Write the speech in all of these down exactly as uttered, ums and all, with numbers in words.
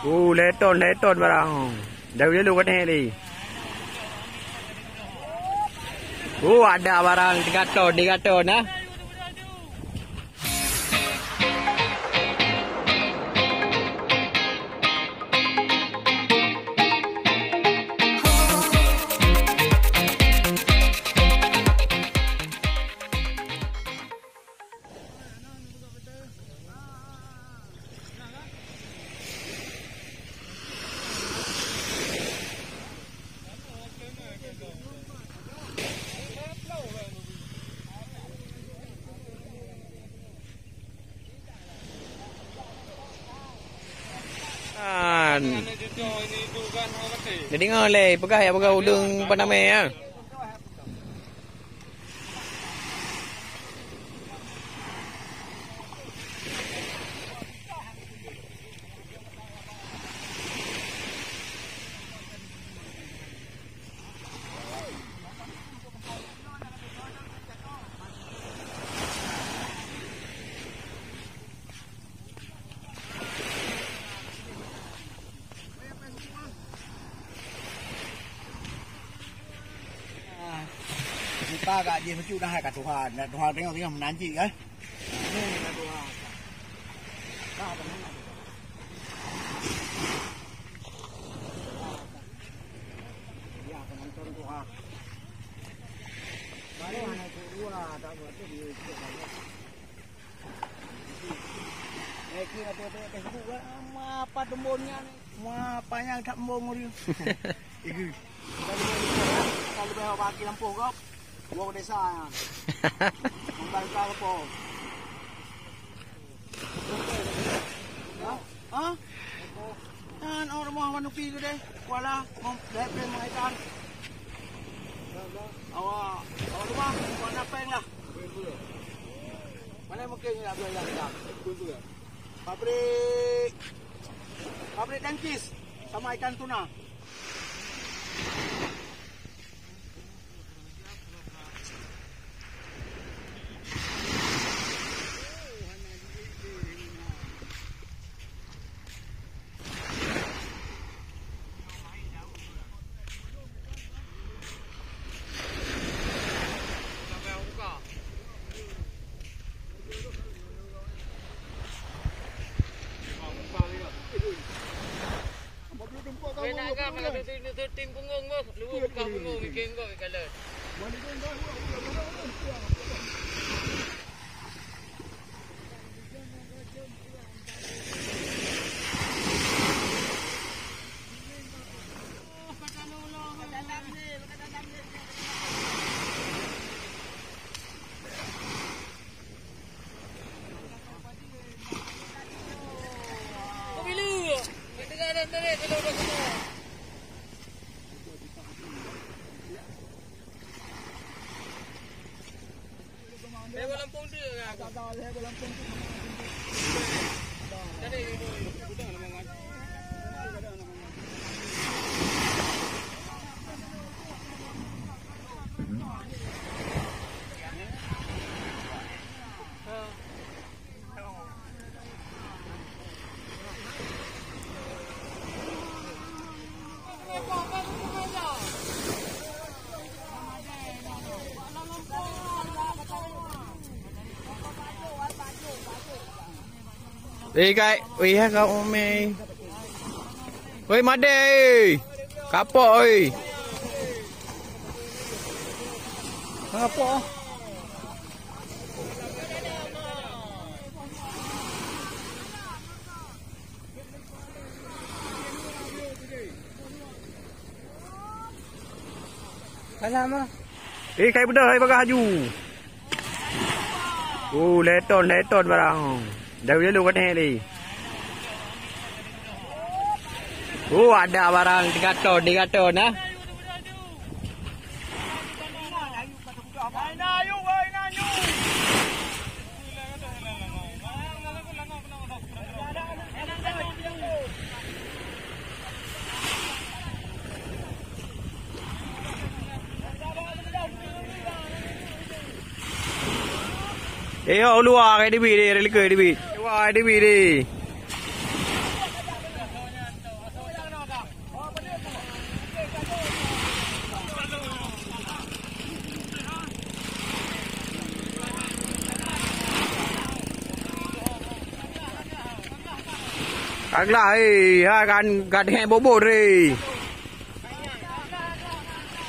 Oh, lhèe ton, lhèe ton barang. Dah lalu ka naik ni. Oh, ada barang tiga ton, tiga ton, ah. An. Jadi ngoleh peugah ya peugah ulung panamé ya. Muka agak jih meucuk dah ka tuha, dah tuha tengok-tengok meunan cit kan. Ni ka tuha. Ka apa ni? Ya, penonton tuha. Baru anak kedua tak buat tu dia ikut saja. Eh, kira tu, tu, tu, tu, wah, ma apa tembonnya ni? Wah, panjang tak tembong dia. Itu. Kalau boleh, kalau boleh bagi lampu kau. Dua desa ya. Membantu apa? Ha? Ha? Kan orang rumah manupi tu deh. Kuala, mom, deh, deh, mengaitan. Awak, awak rumah, kuala peng lah. Mana mungkin nak belajar kita? Pabrik, pabrik tangkis sama ikan tuna. Weh, nak agam, nak syuting, syuting punggong boh. Lu buka punggong, bikin kau ikalon. Eh, kai, weh, ya, kau, Umi. Weh, madé, eh. Kapok, eh. Kapok. Salam ah. Eh, kai beudôh, hai bagah aju. Oh, lhèe ton, lhèe ton barang. Dah lalu ka naik ni. Oh, ada barang tiga ton, tiga ton, ah. Eh, oh, luwa kai dibi deh, reli kai dibi. Luwa dibi deh. Ka glah, eh, ha, kan, ka deuh bobot, eh.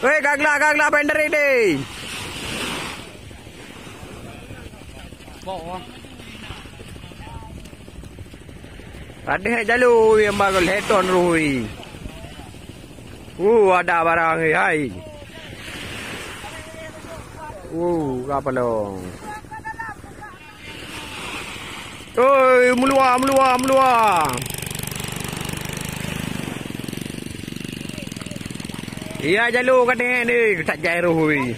Weh, ka glah, ka glah, penderi deh. Ka deuh jalu, yang bagus, heton rui. Uh, ada barang, eh, hai. Uh, kapalong. Oi, meuluwa, meuluwa, meuluwa. Iya, jalu ka tengok ni, tak jai roh, ui.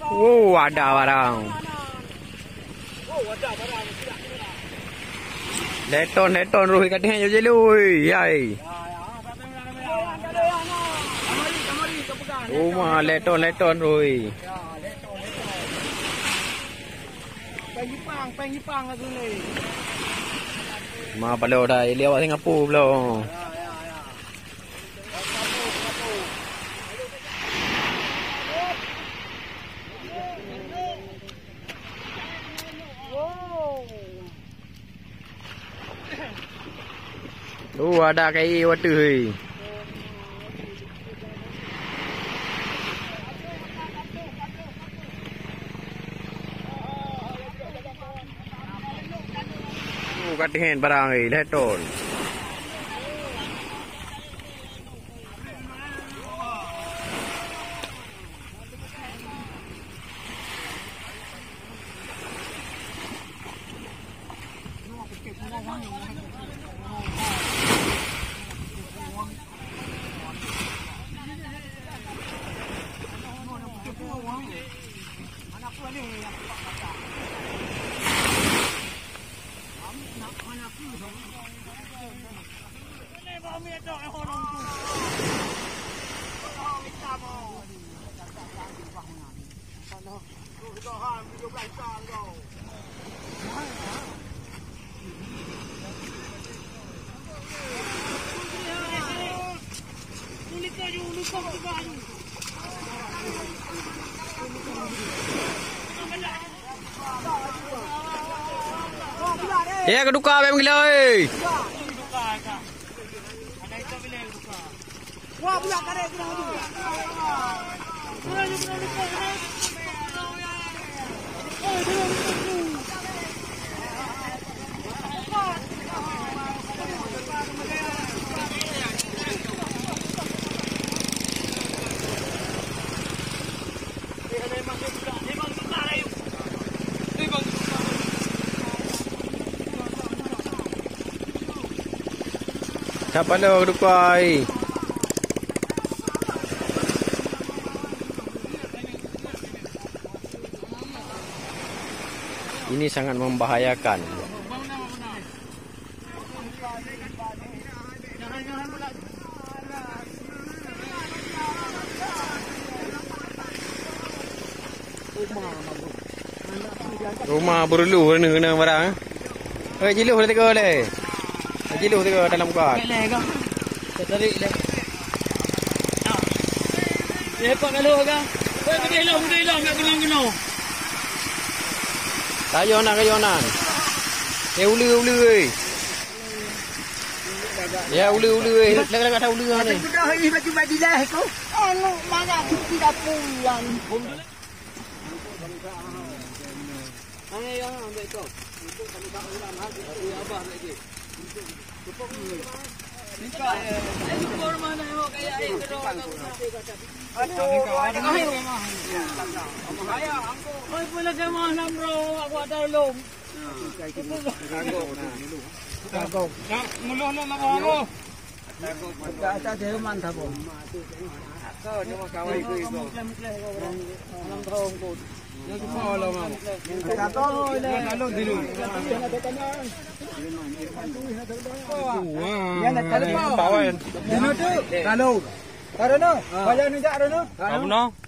Wow, ada barang. Leton, leton roh ka tengok jalu, ui. Yai. Uma leton, leton roh, ui. Péng jipang, péng jipang lagu ni. Ma paloe dah, liawat Singapura paloe. Ya, ya, ya. Wow. Tu ada kai wateuh, hei. Tu ka teuhen barang, hei, lhèe ton. Ya, keduka bèk meugilau, eh. Siapa lo dukai? Ini sangat membahayakan. Ruma beureuloh keuneuk barang, eh. Oi, jiloh lé tiga lé. Jiloh tiga dalam got. Tarik lé. Eh, pak kalau kan. Oi, beudeh lom, beudeh lom, nak gunong-gunong. Kayonan, kayonan. Eh, ulu, ulu, eh. Ya, ulu, ulu, eh. Lagak-lagak dah ulu ni. Dah ih baju Madinah ko. Anu mana kita pulang. Kalau, kalau, kalau, kalau,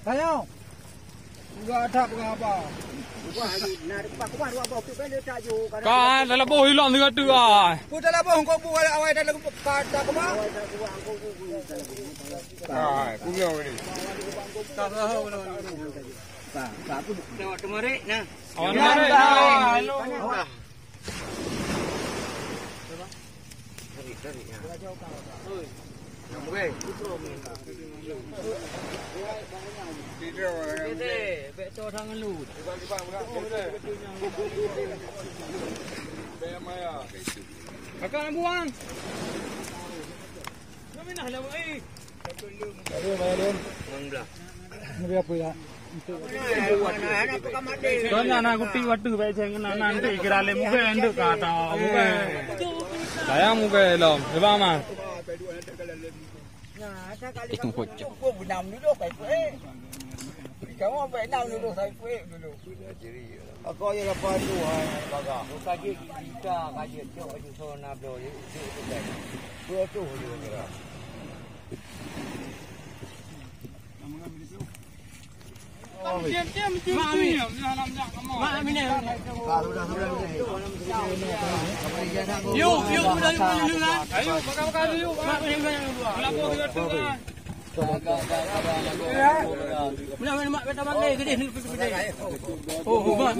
kalau, Enggak ada apa-apa. Ka talaboh ilong sigoe teuk ai. Ku talaboh engkau buat awai dalam kata kema. Ai, ku bilang ni. Lewat kemarin nah. Awak kemarin nah. Nah. Kakak nak buang. Kami nah lama eh. Enam belas. Nabi apa ya? Kau nak, nak kutik waktu baik saya kena nanti kira lem muka endek kata muka. Saya muka elom. Coba mah. Nah, saya kali kamu benam dulu, baik eh. Kamu baik enam dulu, saya dulu. Aku aja lapan tu, hai, bagah. Bukan dia, kita kaji cok aju sana bloh, dia, dia, dia, dia. Dua tu je kira. Mak, mak, mak, mak. Yuk, yuk, udah, udah, udah, udah. Ayo, makan, makan, yuk. Mak, mak, mak, mak. Melapor ke doktor, kan? Meunan, meunan, mak, beta manggil, geudeh, geudeh, geudeh. Oh, oh, mak.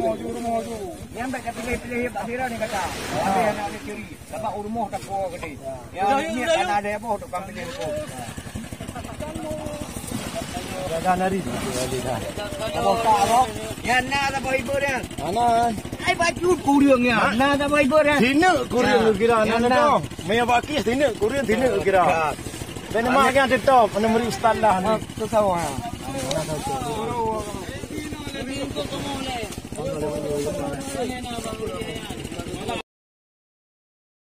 Nyan bèk tapiléh-piléh bak sira ni kata. Ambil anak dia curi. Dapat u rumoh tapo geudeh. Ya, udah, ni udah, anak dia apa tu kami ni tu. Dah, dah, nari. Dah, dah, dah. Apa tak, apa? Ya, nak tak apa ibu dia? Mana? Ai baju kurang ya. Nak tak apa ibu dia? Sini kurang kira anak dia tu. Maya baki sini kurang sini kira. Bèk neumak nyang teutôp, aneuk murit ustaz lah ni. Teusawa.